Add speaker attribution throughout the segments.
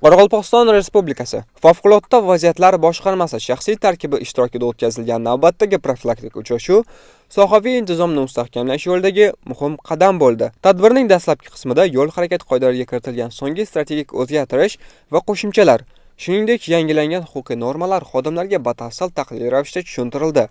Speaker 1: Qoraqalpog'iston Respublikasi Favqulodda vaziyatlar boshqarmasi shaxsiy tarkibi ishtirokida o'tkazilgan navbatdagi profilaktik uchrashuv sohaviy intizomni mustahkamlash yo'lidagi muhim qadam bo'ldi. Tadbirning dastlabki qismida yo'l harakati qoidalariga kiritilgan so'nggi strategik o'zgartirish va qo'shimchalar, shuningdek, yangilangan huquqiy normalar xodimlarga batafsil tahliliy ravishda tushuntirildi.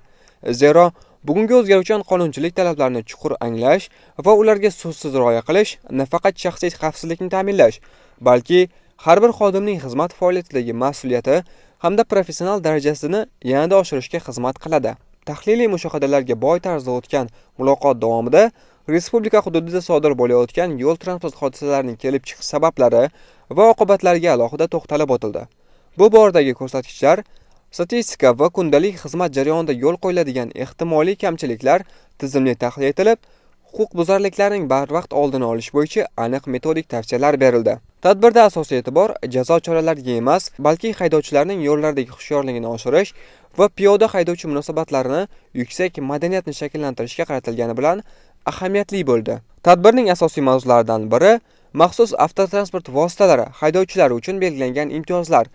Speaker 1: Zero, bugungi o'zgaruvchan qonunchilik talablarini chuqur anglash va ularga so'zsiz rioya qilish nafaqat shaxsiy xavfsizlikni ta'minlash, balki har bir xodimning xizmat faoliyatidagi mas'uliyati hamda professional darajasini yanada oshirishga xizmat qiladi. Tahliliy mushohadalarga boy tarzda o'tgan muloqot davomida respublika hududida sodir bo'layotgan yo'l transport hodisalarining kelib chiqish sabablari va oqibatlariga alohida to'xtalib o'tildi. Bu boradagi ko'rsatkichlar, statistika va kundalik xizmat jarayonida yo'l qo'yiladigan ehtimoliy kamchiliklar tizimli tahlil etilib, huquqbuzarliklarning barvaqt oldini olish bo'yicha aniq metodik tavsiyalar berildi. Tadbirda asosiy e'tibor jazo choralariga emas, balki haydovchilarning yo'llardagi hushyorligini oshirish va piyoda haydovchi munosabatlarini yuksak madaniyatni shakllantirishga qaratilgani bilan ahamiyatli bo'ldi. Tadbirning asosiy mavzularidan biri maxsus avtotransport vositalari haydovchilari uchun belgilangan imtiyozlar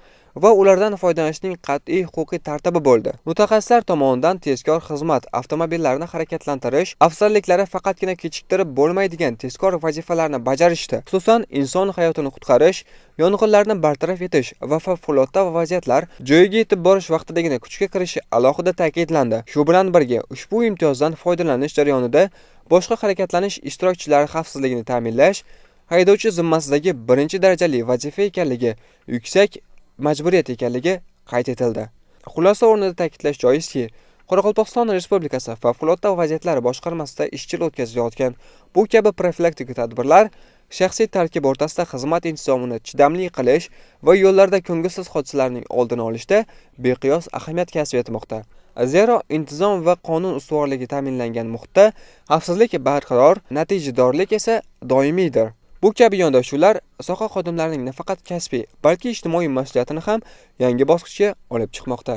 Speaker 1: va ulardan foydalanishning qat'iy huquqiy tartibi bo'ldi. Mutaxassislar tomonidan tezkor xizmat avtomobillarini harakatlantirish afzalliklari faqatgina kechiktirib bo'lmaydigan tezkor vazifalarni bajarishda, xususan, inson hayotini qutqarish, yong'inlarni bartaraf etish va favqulodda vaziyatlar joyiga yetib borish vaqtidagina kuchga kirishi alohida ta'kidlandi. Shu bilan birga, ushbu imtiyozdan foydalanish jarayonida boshqa harakatlanish ishtirokchilari xavfsizligini ta'minlash haydovchi zimmasidagi birinchi darajali vazifa ekanligi, yuksak majburiyat ekanligi qayd etildi. Xulosa o'rnida ta'kidlash joizki, Qoraqalpog'iston Respublikasi Favqulodda vaziyatlar boshqarmasida izchil o'tkazilayotgan bu kabi profilaktik tadbirlar shaxsiy tarkib o'rtasida xizmat intizomini chidamli qilish va yo'llarda ko'ngilsiz hodisalarning oldini olishda beqiyos ahamiyat kasb etmoqda. Zero, intizom va qonun ustuvorligi ta'minlangan muhitda xavfsizlik barqaror, natijadorlik esa doimiydir. Bu kabi yondashuvlar soha xodimlarining nafaqat kasbiy, balki ijtimoiy mas'uliyatini ham yangi bosqichga olib chiqmoqda.